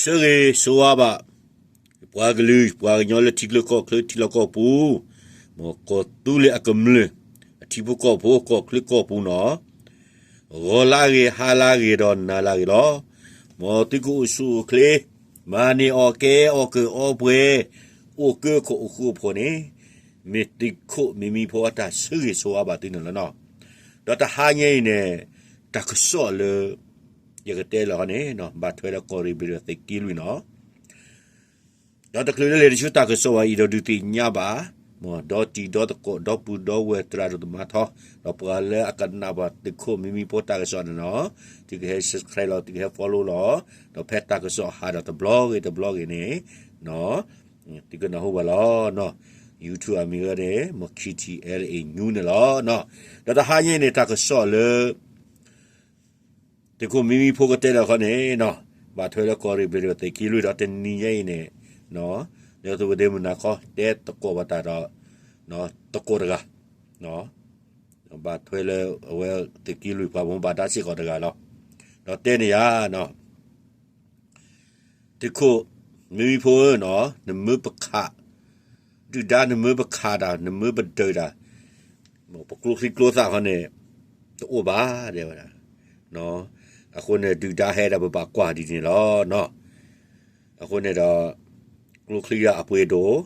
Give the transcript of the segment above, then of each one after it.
ဆၢဂ့ၤဆိဝါဘၣ် ပှၤကလုာ် ပှၤကညီလၢထံချၢကီၢ်ချၢထံလီၢ်ကီၢ်ပူၤ, မ်ကီၢ်သူလ့ၤအကမျၢၢ် အထံဖိကီၢ်ဖိကီၢ်ချၢကီၢ်ပူၤနီၤ, ဂီၤလၢဂ့ၤ ဟါလၢဂ့ၤ ဒီးနၤလၢဂ့ၤလီၤ. မ်သုကအိၣ်ဆူၣ်အိၣ်ချ့, မၤန့ၢ်အီၣ်ကဲအီၣ်ကၢအီပှဲၤ, အိၣ်ကၢခိၣ်အိၣ်ဃူအိၣ်ဖိးန့ၣ်, မ့ၢ်သုးခိၣ်မံမံဖိအတၢ်ဆၢဂ့ၤဆိဝါဘၣ်သုန့ၣ်လီၤနီၤ. ဒီးတဟါညါအံၤန့ၣ် တၢ်ကစီၣ်လၢ ယကတဲလၢၤဃီန့ၣ် ဘၣ်ထွဲလၢကီၢ်ရ့ၣ်ဘျ့ၣ်ဒီးသုးက့လွံၢ်နီၤ. ဒီးတချုးလၢလဲၤတဆူတၢ်ကစီၣ်ဝဲအံၤဒီးဒုးသ့ၣ်ညါဘၣ်, မ်ဒီတံၤဒီသကိး ဒီပုၢ်ဒီဝဲၢ် သရၣ်ဒိၣ်သမါထီ, ဒီးပှၤလၢအကနၣ်ဘၣ်သုးခိၣ်မံမံဖိတၢ်ကစီၣ်န့ၣ်နီၤ, သုကဟဲ subscribe လီၤ သုကဟဲ follow လီၤ. ဒီးဖဲတၢ်ကစီၣ်ဟးဒီးတဘျီဂ့ၤတဘျီဂ့ၤန့ၣ် သုကနၢ်ဟူဘၣ်လီၤနီၤ. YouTube အမံၤဝဲန့ၣ် မ် KTLA News န့ၣ်လီၤ. ဒီးတဟါညါအံၤန့ၣ် တၢ်ကစီၣ်လၢ သုးခိၣ်မံမံဖိကတဲလၢၤဃီန့ၣ်နီၤ, ဘၣ်ထွဲလၢကီၢ်ရ့ၣ်ဘျ့ၣ်ဒီးသုးက့လွံၢ်ဒီးတနံၤညါအံၤန့ၣ်, လၢသုဝဲသ့ၣ်မုၢ်နၤခီ တဲသကိးဘၣ်တၢ်ဒီး သကိးတဂၤ, ဘၣ်ထွဲလၢအဝဲသုးက့လွံၢ်ပှၤဘၣ်မူဘၣ်ဒါစ့ၢ်ကီးတဂၤလီၤ. ဒီးတဲန့ၢ်ယၤနီၤ သုးခိၣ်မံမံဖိဧၢနီၤ, နမၢပခး ဒုၣ်ဒါနမၢပခးတၢ် နမၢပဒုးတၢ်, ပကျိချံကျိသၣ်ဃီန့ၣ် တအိၣ်ဘၣ်တဲဝဲဒၣ်. အဃိန့ၣ် ဒုၣ်ဒါဟဲဒၣ်ပဘၣ်ကွၢ်ဒ်န့ၣ်လီၤနီၤ. အဃိန့ၣ်ဒီး ကျိချံဒၣ်အပှ့ၤဒိၣ်,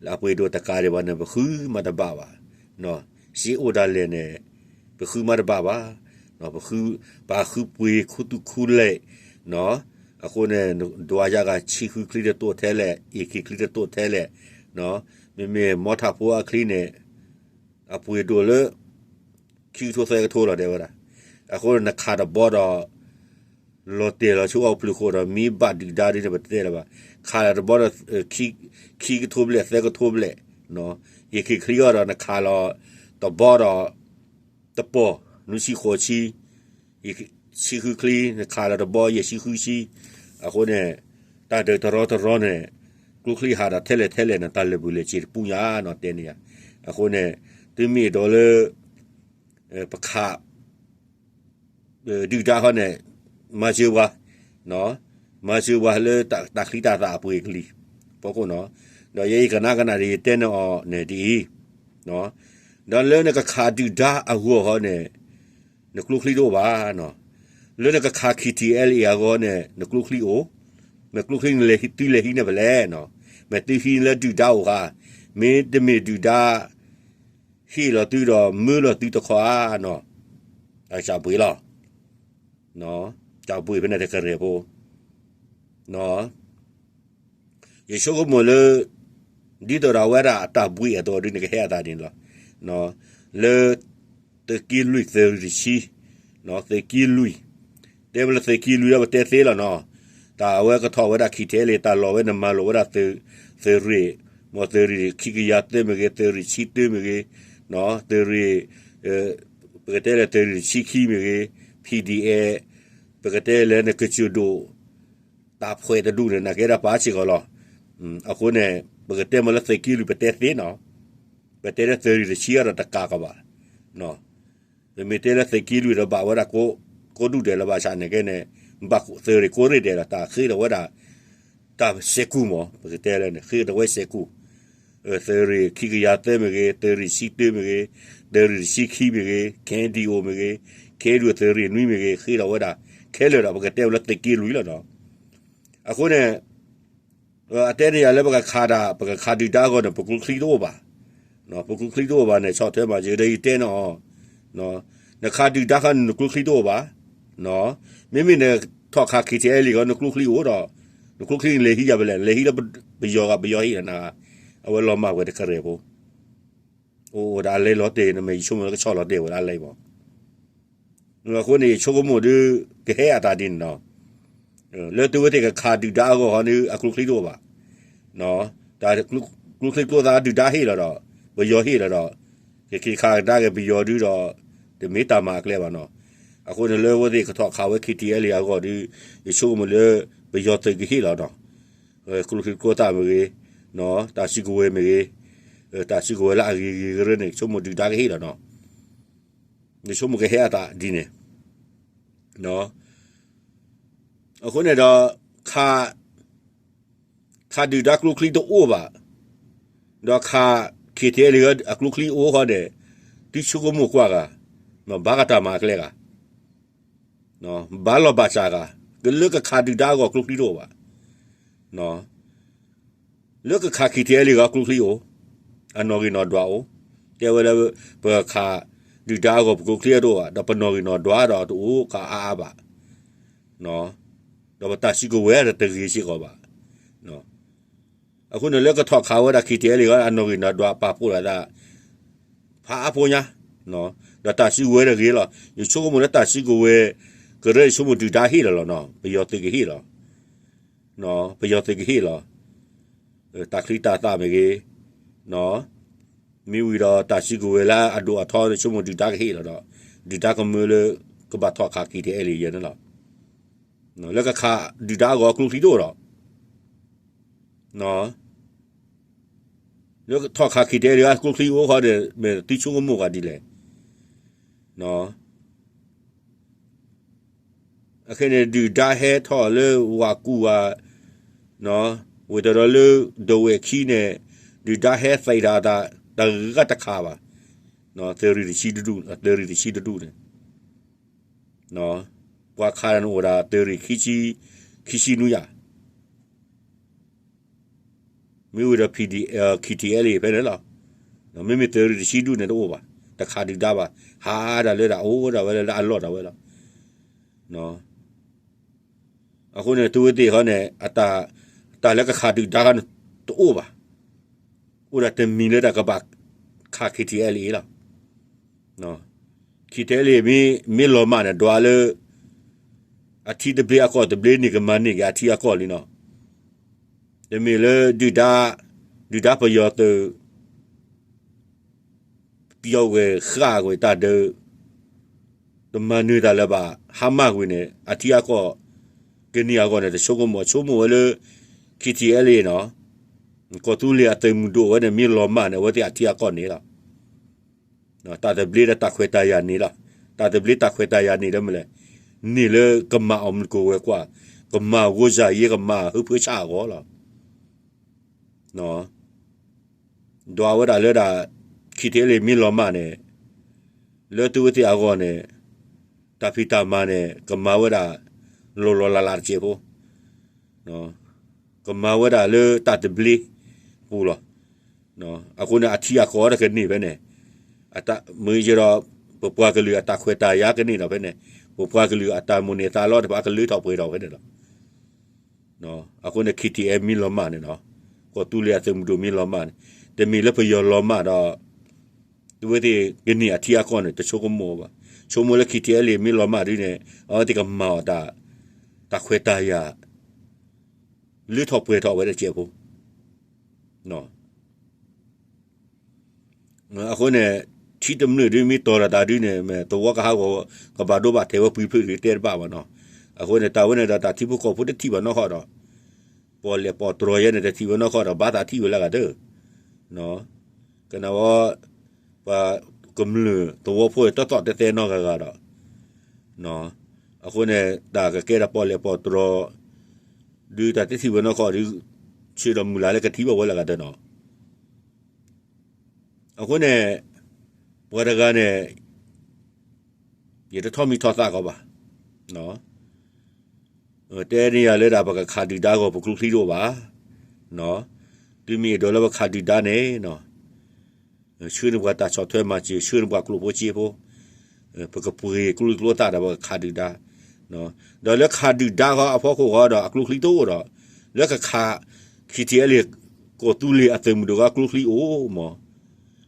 လၢအပှ့ၤဒိၣ်တကးဒံးဘၣ်န့ၣ် ပဃုမၤတဘၣ်ဘၣ်. စ့အိၣ်ဒၣ်လဲာ်န့ၣ် ပဃုမၤတဘၣ်ဘၣ်. ပဃု, ပဃုပှ့ၤခူသူၣ်ခူလဲၣ်, အဃိန့ၣ် ဒွးယၤဂၤဆံဃုချံတတိၢ်ထဲလဲၣ်, အ့ၣ်ခ့ချံတတိၢ်ထဲလဲၣ်, မ့မ့ၢ်မီထးဖိအချံန့ၣ် အပှ့ၤဒိၣ်လၢ ခံကထိသၢကထိလီၤတဲဝဲဒၣ်. အဃိန့ၣ်နခးတဘီဒီး လီၤတဲာ်လီၤဆူအီၣ်ပျုၤဃိဒီး မ့ၢ်ဘၣ်ဒုၣ်ဒါဒ်န့ၣ် ပတဲလၢၤဘၣ်. ခးလီၤတဘီဒီး ခံကထိဘျဲၣ်သၢကထိဘျဲၣ်, အ့ၣ်ခ့ချံအီၤဒီး နခးလီၤတဘီဒီး တပီၢ် နွံဆံဃိးဆံ, ဆံဃုချံ နခးလီၤတဘီ ယဲၢ်ဆံဃုဆံ. အဃိန့ၣ် တၢ်ဒုးတရီတရီန့ၣ် ကျိချံဟးဒီးထဲလဲၣ်ထဲလဲၣ်န့ၣ် တၢ်လၢာ်ဘူၣ်လၢာ်စ့ၤတပူၤညါနီၤတဲန့ၣ်ဧါ. အဃိန့ၣ် သုမ့ၢ်အဲၣ်ဒိးလၢ ပခး ဒုၣ်ဒါဃီန့ၣ် မၤစၢၤပှၤ, မၤစၢၤပှၤလၢတၢ်ချံတၢ်သၣ်အပှ့ၤကလံၤ ဖီခိၣ်နီၤ. ဒီးယဲအံၤကနၣ်ကနၣ်ဒီးယတဲန့ၢ်အီၤန့ၣ်ဒ်အံၤ, ဒီးလၢနကခးဒုၣ်ဒါအဂီၢ်ဃီန့ၣ် နကျိချံတအိၣ်ဘၣ်နီၤ. လၢနကခး KTLA အဂီၢ်န့ၣ် နကျိချံအိၣ်, မ့ၢ်ကျိချံန့ၣ်လဲၤသုလဲၤဟံးန့ၢ်ဖဲလဲၣ်နီၤ. မ့ၢ်သုဟံးလၢဒုၣ်ဒါအိၣ်ဃီ, မ့တမ့ၢ်ဒုၣ်ဒါ ဟ့ၣ်လီၤသုဒီးမၢလီၤသုတခီဧါနီၤ. တၢ်ကစၢ်ဘှံးလီၤ. တၢ်ဘှံးဖဲန့ၣ်တကရဲၣ်ဖိ ယဆိကမိၣ်လၢ ဒ်သိးဒီးအဝဲဒၣ်တၢ်ဘှံးအသိးဒ်န့ၣ်ကဟဲအသးဒ်န့ၣ်လီၤ. လၢ သုးက့လွံၢ်သုးရ့ၣ်တဆံ, သုးက့လွံၢ်, တဲမ့ၢ်လၢသုးက့လွံၢ်ဒီးပတဲသ့လီၤနီၤ. တၢ်အဝဲကထီၣ်ဝဲဒၣ် KTLA တၢ်လီၢ်ဝဲန့ၣ် မၤလိာ်ဝဲဒၣ် သုးရ့ၣ်, မ်သုးရ့ၣ်ခံကယၤသၢမ့ၢ်ဂ့ၤ, သုးရ့ၣ်ဆံတၢမ့ၢ်ဂ့ၤ, သုးရ့ၣ် ပကတဲလၢသုးရ့ၣ်တဆံခံမ့ၢ်ဂ့ၤ, PDF ပကတဲလၢနကစၢၢ်ဒိၣ် တၢ်ဖှဲးတဒူၣ်န့ၣ် နကဲဒၣ်ပာ်စ့ၢ်ကီးလီၤ. အဃိန့ၣ် ပကတဲမ့ၢ်လၢသုးက့လွံၢ်ပတဲသ့နီၤ, ပတဲလၢသုးရ့ၣ်တဆံအံၤဒီးတကးကဘၣ်. ပမ့ၢ်တဲလၢသုးက့လွံၢ်ဒီးဘၣ်ဝဲဒၣ် ကိးဒူၣ်ဒဲးလၢၤဘၣ်ဆၣ်န့ၣ်ကဲန့ၣ် ဘၣ်သုးရ့ၣ်ကိးရ့ၣ်ဒဲးလီၤ. တၢ်ဃ့ထီၣ်ဝဲဒၣ် တၢ်စဲးကူၣ်မး ပကတဲလၢန့ၣ် ဃ့ထီၣ်ဝဲစဲးကူၣ် သုးရ့ၣ်ခံကယၤသၢမ့ၢ်ဂ့ၤ, သုးရ့ၣ်ဆံတၢမ့ၢ်ဂ့ၤ, သုးရ့ၣ်တဆံခံမ့ၢ်ဂ့ၤ, KNDO မ့ၢ်ဂ့ၤ, ခဲဒူၣ်သုးရ့ၣ်နွံမ့ၢ်ဂ့ၤ ဃ့ထီၣ်ဝဲဒၣ် ခဲလၢာ်ဒီး ပကတဲဝဲလၢသုးက့လွံၢ်လီၤနီၤ. အဃိန့ၣ် အတဲန့ၢ်ယၤလၢပကခးတၢ် ပကခးဒုၣ်ဒါအဂီၢ်န့ၣ် ပကျိချံတအိၣ်ဘၣ်. ပကျိချံတအိၣ်ဘၣ်န့ၣ် ဆီၣ်ထွဲမၤစၢၤဒီးယတဲန့ၢ်အီၤ, နခးဒုၣ်ဒါခါန့ၣ် နကျိချံတအိၣ်ဘၣ်. မ့မ့ၢ်နထီၣ်ခး KTLA ဂီၢ် နကျိချံအိၣ်ဒီး နကျိချံန့ၣ်လဲၤဟံးယၤဖဲလဲၣ်, လဲၤဟံးလၢပယီၤဂၤ ပယီၤဟ့ၣ်လီၤနၤ, အဝဲလီၤမၢ်ဝဲတကရဲၣ်ဖိ အိၣ်ဒၣ်လဲၤလီၤတဲာ် နမ့ၢ်ယဆိကမိၣ်လၢကဆီၣ်လီၤတဲာ်ဝဲဒၣ်လဲၣ်မး. အဃိန့ၣ် ယဆိကမိၣ်ဒီး ကဟဲအသးဒ်န့ၣ်နီၤ. လၢသုဝဲသ့ၣ်ကခးဒုၣ်ဒါအဂီၢ်ဃီန့ၣ် အကျိချံတအိၣ်ဘၣ်. တၢ်ကျိချံကျိသၣ်ဒုၣ်ဒါဟ့ၣ်လီၤဒီး ပယီၤဟ့ၣ်လီၤဒီး ကက့ၤခးကဒါက့ၤပယီၤဒုဒီး တမ့ၢ်တၢ်မၤအကျဲဘၣ်နီၤ. အဃိန့ၣ်လၢအဝဲသ့ၣ်ကထီၣ်ခးဝဲ KTLA အဂီၢ်ဒီး ယဆိကမိၣ်လၢ ပယီၤသုးကဟ့ၣ်လီၤနီၤ. ကျိချံကျိသၣ်မ့ၢ်ဂ့ၤ, တၢ်စုကဝဲၤမ့ၢ်ဂ့ၤ, တၢ်စုကဝဲၤလၢအဂ့ၤဂ့ၤကရၢန့ၣ် ဆိကမိၣ်ဒုၣ်ဒါကဟ့ၣ်လီၤနီၤ. ယဆိကမိၣ်ကဟဲအသးဒ်န့ၣ် အဃိန့ၣ်ဒီး ခး ခးဒုၣ်ဒါကျိချံတအိၣ်ဘၣ်, ဒီးခး ခ့ထံအဲလ့ၣ် အကျိချံအိၣ်ဃီန့ၣ်, သုဆိကမိၣ်ကွၢ်ဂၤ, ဘၣ်ကတၢ်မၤအကျဲဂၤ, ဘၣ်လီၢ်ဘၣ်စးဂၤ, လၢကခးဒုၣ်ဒါအဂီၢ်ကျိချံတအိၣ်ဘၣ်. လၢကခး ခ့ထံအဲလ့ၣ် ဂၤကျိချံအိၣ်, အနီၣ်ဂံၢ်နီၣ်ဒွးအိၣ်, တဲဝဲလၢ ပခးဒုၣ်ဒါအဂီၢ်ပကျိချံတအိၣ်ဘၣ်, ဒီးပနီၣ်ဂံၢ်နီၣ်ဒွးဒီးတအိၣ်ကအါအါဘၣ်, ဒီးပတၢ်စုကဝဲၤဒီးတဂ့ၤစ့ၢ်ကီးဘၣ်. အဃိန့ၣ်လၢကထီၣ်ခးဝဲဒၣ် ခ့ထံအဲလ့ၣ် ဂၤ အနီၣ်ဂံၢ်နီၣ်ဒွးပာ်ဖှိၣ်လိာ်သး ဖးအါဖိညါ, ဒီးတၢ်စုကဝဲၤတဂ့ၤလီၤ. ယဆိကမိၣ်လၢတၢ်စုကဝဲၤ ကရၢဆိကမိၣ်ဒုၣ်ဒါဟ့ၣ်လီၤလီၤနီၤ, ပယီၤသုးကဟ့ၣ်လီၤ, ပယီၤသုးကဟ့ၣ်လီၤ, တၢ်ချံတၢ်သၣ်မ့ၢ်ဂ့ၤ, မ့ၢ်ဝံၤဒီးတၢ်စုကဝဲၤလၢအဒိၣ်အထီန့ၣ် ဆိကမိၣ်ဒုၣ်ဒါကဟ့ၣ်လီၤဒီး ဒုၣ်ဒါကမၢလၢ ကဘၣ်ထီၣ်ခး ခ့ထံအဲလ့ၣ် ယဲန့ၣ်လီၤ. လၢကခးဒုၣ်ဒါအဂီၢ်ကျိချံတအိၣ်ဒီး လၢထီၣ်ခး ခ့ထံအဲလ့ၣ် ဂၤကျိချံအိၣ်ဃီဒီး မ့ၢ်သုဆိကမိၣ်ဂၤဒ်လဲၣ်. အခဲန့ၣ် ဒုၣ်ဒါဟဲထီၣ်လၢဝၤကူၣ်ဧါ, ဝံၤတဒီးလၢ ဒဝဲၢ်ခံန့ၣ် ဒုၣ်ဒါဟဲသံးတၢ်အသး တဂၤတခါဘၣ်, သုးရ့ၣ်တဆံတဒူၣ်, သုးရ့ၣ်တဆံတဒူၣ်န့ၣ် ပှၤခးန့ၣ်အိၣ်ဒၣ်သုးရ့ၣ် ခံဆံနွံယၤ မ့ၢ်ဝံၤဒီး ခ့ထံအဲလ့ၣ် ဖဲန့ၣ်လီၤ. မ့မ့ၢ်သုးရ့ၣ်တဆံဒူၣ်န့ၣ်တအိၣ်ဘၣ်, တခးဒုၣ်ဒါဘၣ်, ဟးဒၣ်လၢဒၣ်အိၣ်ဒၣ်ဝဲလၢအလီၢ်ဒၣ်ဝဲလီၤ. အဃိန့ၣ် သုဝဲသ့ၣ်ဃီန့ၣ် တၢ်လၢကခးဒုၣ်ဒါဃီန့ၣ်တအိၣ်ဘၣ်. အိၣ်ဒၣ်တမံၤလၢတၢ်ကဘၣ်ခး ခ့ထံအဲလ့ၣ် လီၤ. ခ့ထံအဲလ့ၣ် မ့ၢ်လီၤမၢ်န့ၣ် ဒွးလၢ အထံတဘျ့အကီၢ်တဘျ့န့ၣ် ကမၤန့ၢ်က့ၤအထံအကီၢ်လံနီၤ. တမ့ၢ်လၢ ဒုၣ်ဒါပယီၤသုး ပယီၤဝဲၢ်ဃာ်ကွံာ်တၢ်ဒုး တမၤနၢၤတၢ်လၢၤဘၣ် ဟါမၢ်ကွံာ်န့ၣ် အထံအကီၢ် ကန့ၢ်အဂီၢ်န့ၣ် တဆိကမိၣ်, ဆိကမိၣ်ဝဲလၢ ခ့ထံအဲလ့ၣ်နီၤ, ကီၢ်သူလ့ၤအသုးမုၢ်ဒိၣ်ဝဲန့ၣ် မ့ၢ်လီၤမၢ်န့ၣ် အဝဲသ့ၣ်အထံအကီၢ်န့ၣ်လီၤ. တၢ်သဘျ့ဒီးတၢ်ခွဲးတၢ်ယာ်န့ၣ်လီၤ. တၢ်သဘျ့တၢ်ခွဲးတၢ်ယာ်န့ၣ်လၢမနုၤလဲၣ်, န့ၢ်လၢကမၤအီၤမုၢ်ကဝဲၤကွာ်, ကမၤဂိၢ်စၢ်ယ့ ကမၤဟုဖၢဆၣ်အဂီၢ်လီၤ. ဒွးဝဲဒၣ်လၢဒၣ် ခ့ထံအဲလ့ၣ် မ့ၢ်လီၤမၢ်န့ၣ် လၢသုဝဲသ့ၣ်အဂီၢ်န့ၣ် တၢ်ဖံးတၢ်မၤန့ၣ် ကမၤဝဲဒၣ် လီၤလီၤလးလးတစဲးဖိ, ကမၤဝဲဒၣ်လၢတၢ်သဘျ့ပူၤလီၤ. အဃိန့ၣ် အထံအကီၢ်ဒီးကန့ၢ်ဖဲန့ၣ်, မ့ၢ်ယဲဒီး ပပှၤကလုာ်အတၢ်ခွဲးတၢ်ယာ်ကန့ၢ်ဒီးဖဲန့ၣ်, ပပှၤကလုာ်အတၢ်မိၣ်န့ၢ်သးလီတဖၣ်ကလၢထီၣ်ပှဲၤထီၣ်ဖဲန့ၣ်လီၤ. အဃိန့ၣ် ခ့ထံအဲလ့ၣ် မ့ၢ်လီၤမၢ်န့ၣ်နီၤ, ကီၢ်သူလ့ၤအသုးမုၢ်ဒိၣ်မ့ၢ်လီၤမၢ်န့ၣ်, တမ့ၢ်လၢပယီၤလီၤမၢ်ဒီး သုဝဲသ့ၣ်ကန့ၢ်အထံအကီၢ်န့ၣ် တဆိကမိၣ်ဘၣ်. ဆိကမိၣ်လၢ ခ့ထံအဲလ့ၣ် မ့ၢ်လီၤမၢ်ဒ်န့ၣ် အဝဲသ့ၣ်ကမၤအီၤတၢ် တၢ်ခွဲးတၢ်ယာ် လၢထီၣ်ပှဲၤထီၣ်ဝဲတစဲးဖိ အဃိန့ၣ် ထံတမျၢၢ်ဒ်မ့ၢ်တီၤဒီးတၢ်ဒ်န့ၣ် မ့ၢ်သဝီကဟးဂီၤ ကဘၣ်ဒိဘၣ်ထံးဝဲပှဲၤဖျၢၣ်ဂ့ၤတဲတဘၣ်ဘၣ်နီၤ. အဃိန့ၣ် တၢ်ဝဲန့ၣ်ဒီးတၢ်ထံဖိကီၢ်ဖိတထံၣ်ဘၣ်နီၢ်ဃီဒီး ပီၣ်လဲၣ်ပီၣ်တြီၤယဲန့ၣ် တထံၣ်ဝဲနီၢ်ဃီဒီး ဘၣ်သးထံၣ်ဝဲလၢအဂၤတၢၢ် ကနၣ်ဝဲ ပှၤကမျၢၢ်သဝီဖိတသီၣ်တဲသဲနီတဂၤဂၤဒီး အဃိန့ၣ် တၢ်ကကဲဒီးပီၣ်လဲၣ်ပီၣ်တြီၤ ဒုးတၢ်တထံၣ်ဝဲနီၢ်ဃီဒီး ဆၢဒီးမုၢ်လၢ်လၢကထံၣ်ဘၣ်ဝဲလၢအဂၤတၢၢ်နီၤ. အဃိန့ၣ် ပှၤတဂၤန့ၣ် ယတထီၣ်မံထီၣ်သၣ်ကီးဘၣ်. တဲန့ၢ်ယၤလၢဒၣ်ပကခးဒုၣ်ဒါအဂီၢ် ပကျိချံတအိၣ်ဘၣ်. တုၤမ့ၢ်အဲၣ်ဒိးလၢပခးဒုၣ်ဒါန့ၣ် ဆှၢန့ၢ်ပှၤတၢ်ဆီၣ်ထွဲမၤစၢၤ ဆှၢန့ၢ်ပှၤကျိၣ်ဖိစ့ဖိ ပကပှ့ၤကျိချံကျိသၣ်ဒီးပကခးဒုၣ်ဒါ. ဒီးလၢခးဒုၣ်ဒါဃီအဖီခိၣ်ဃီဒီး အကျိချံတအိၣ်ဒီး လၢကခး ခ့ထံအဲလ့ၣ် ကီၢ်သူလ့ၤအသုးမုၢ်ဒိၣ်ဃီ ကျိချံအိၣ်မး.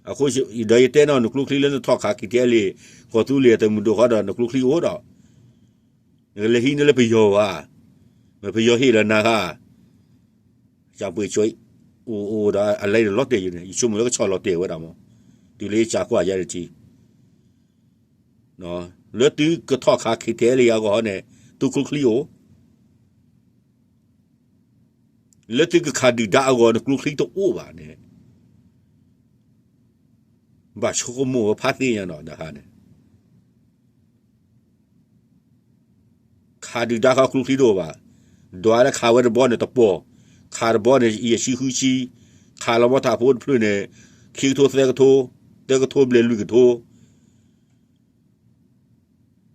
အဃိဒီးယတဲနီၤ နကျိချံလၢနထီၣ်ခး ခ့ထံအဲလ့ၣ် ကီၢ်သူလ့ၤအသုးမုၢ်ဒိၣ်ဃီဒီး နကျိချံအိၣ်ဒီး နကလဲၤဟံးန့ၢ်လၢပယီၤဧါ, မ့ၢ်ပယီၤဟ့ၣ်လီၤနၤဧါ. ကၠၢ်ပှ့ၤကၠီ အိၣ်အိၣ်ဒီးအလဲၤလီၤတဲာ်ယၤန့ၣ် ယဆိကမိၣ်လၢကဆီၣ်လီၤတဲာ်ဝဲဒၣ်မး, တုၤလၢယကၠၢ်ကွၢ်ယၤတထံၣ် လၢသုကထီၣ်ခး ခ့ထံအဲလ့ၣ် အဂီၢ်န့ၣ် သုကျိချံအိၣ်, လၢသုကခးဒုၣ်ဒါအဂီၢ် နကျိချံတအိၣ်ဘၣ်န့ၣ် ဘၣ်ဆိကမိၣ်ဝဲဖးသ့ၣ်ညါနီၤ တဟါန့ၣ် ခးဒုၣ်ဒါဃီ ကျိချံတအိၣ်ဘၣ်. ဒွးလၢခးဝဲတဘီန့ၣ်တပီၢ်, ခးတဘီန့ၣ် ယဲၢ်ဆံဃုဆံ, ခးလီၤမီထးဖိတဖျၢၣ်န့ၣ် ခံကထိသၢကထိ, သၢကထိဘျဲၣ်လွံၢ်ကထိ,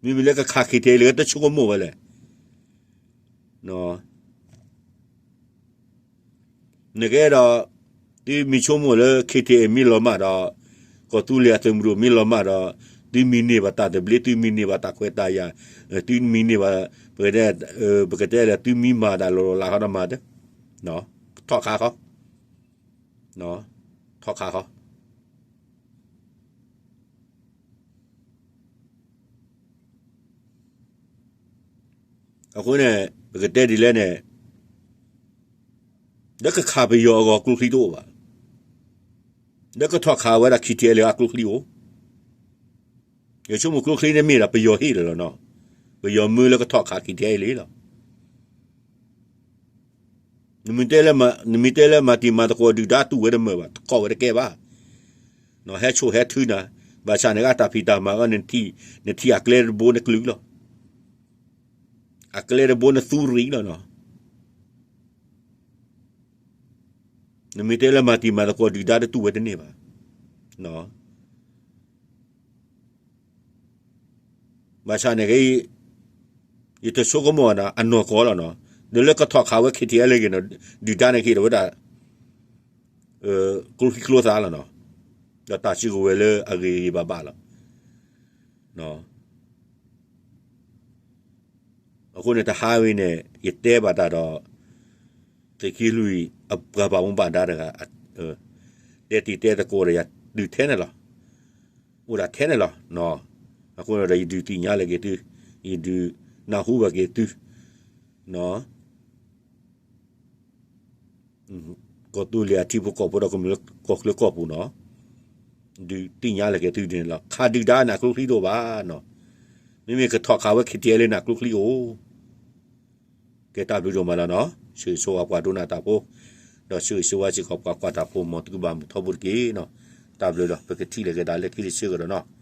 မ့မ့ၢ်လၢကခး KTLA တဆိကမိၣ်ဝဲလဲၣ်. နကအဲၣ်ဒိး သုမ့ၢ်ဆိကမိၣ်လၢ KTLA မ့ၢ်လီၤမၢ်ဒီး ကီၢ်သူလ့ၤအသုးမုၢ်ဒိၣ်မ့ၢ်လီၤမၢ်ဒီး သုမံၤန့ၢ်ဘၣ်တၢ်သဘျ့, သုမံၤန့ၢ်ဘၣ်တၢ်ခွဲးတၢ်ယာ်, သုမံၤန့ၢ်ဘၣ် ပကတဲ ပကတဲလၢ သုမံၤမၤတၢ်လီၤလီၤလးဟီဒီးမၤတၢ် ထီၣ်ခးဃီ, ထီၣ်ခးဃီ. အဃိန့ၣ် ပကတဲဒ်လဲၣ်န့ၣ် လၢကခးပယီၤအဂီၢ်ကျိချံတအိၣ်ဘၣ်. လၢကထီၣ်ခးဝဲဒၣ် KTLA အကျိချံအိၣ်. ယဆိကမိၣ်ကျိချံန့ၣ်မ့ၢ်ဒၣ်ပယီၤဟ့ၣ်လီၤလီၤနီၤ. ပယီၤမၢလၢကထီၣ်ခး KTLA လီၤ. နမ့ၢ်တဲလၢ နမ့ၢ်တဲလၢမၤတံၤမၤသကိးဒုၣ်ဒါတူၢ်ဝဲတမုာ်ဘၣ်, တကိးဝဲတကဲဘၣ်. ဟဲဆိၣ်ဟဲထုနၤ, ဘၣ်ဆၣ်န့ၣ် အတၢ်ဖံးတၢ်မၤအဂီၢ်န့ၣ် နထံၣ်အကျဲတဘိန့ၣ်ကလုာ်လီၤ. အကျဲတဘိန့ၣ်သူရံၣ်လီၤနီၤ. နမ့ၢ်တဲလၢမၤတံၤမၤသကိးဒုၣ်ဒါတတူၢ်ဝဲတန့ၢ်ဘၣ်. ဘၣ်ဆၣ်န့ၣ် ယတဆိကမိၣ်အနီၢ်ကီၢ်လီၤနီၤ. ဒီးလၢကထီၣ်ခးဝဲ KTLA ဂ့ၤနီၤ, ဒုၣ်ဒါန့ၣ်ကဟ့ၣ်လီၤဝဲဒၣ် ကျိချံကျိသၣ်လီၤနီၤ. ဒီးတၢ်စုကဝဲၤလၢအဂ့ၤဂ့ၤဘၣ်ဘၣ်လီၤ. အဃိန့ၣ် တဟါဝဲန့ၣ် ယတဲဘၣ်တၢ်ဒီး သုးက့လွံၢ်အပှၤဘၣ်မူဘၣ်ဒါတဂၤ တဲတံၤတဲသကိးဒီးယၤတုၤထဲန့ၣ်လီၤ. အိၣ်ဒၣ်ထဲန့ၣ်လီၤ. အဃိန့ၣ်ဒီး ယဒုးသ့ၣ်ညါလၢက့ၤသု, ယဒုးနၢ်ဟူဘၣ်က့ၤသု ကီၢ်သူလ့ၤအထံဖိကီၢ်ဖိဒီးကမျၢၢ်လၢကီၢ်ချၢကီၢ်ပူၤနီၤ, ဒုးသ့ၣ်ညါလၢက့ၤသုန့ၣ်လီၤ. ခးဒုၣ်ဒါန့ၣ် အကျိချံတအိၣ်ဘၣ်နီၤ. မ့မ့ၢ်ကထီၣ်ခးဝဲ KTLA န့ၣ် အကျိချံအိၣ်. ကဲတၢ်ဘျုးဒိၣ်မးလီၤနီၤ. ဆၢဂ့ၤဆၢဝါပှၤဒိကနၣ်တၢ်ဖိ, ဒီးဆၢဂ့ၤဆၢဝါစ့ၢ်ကီးပှၤကွၢ်တၢ်ဖိ မ်သုကဘၣ်မုာ်ထီဘိတက့ၢ်နီၤ. တၢ်ဘျုးလီၤ. ပကထံၣ်လိာ်က့ၤဒၣ်လၢခံတဆၢကဒီးနီၤ.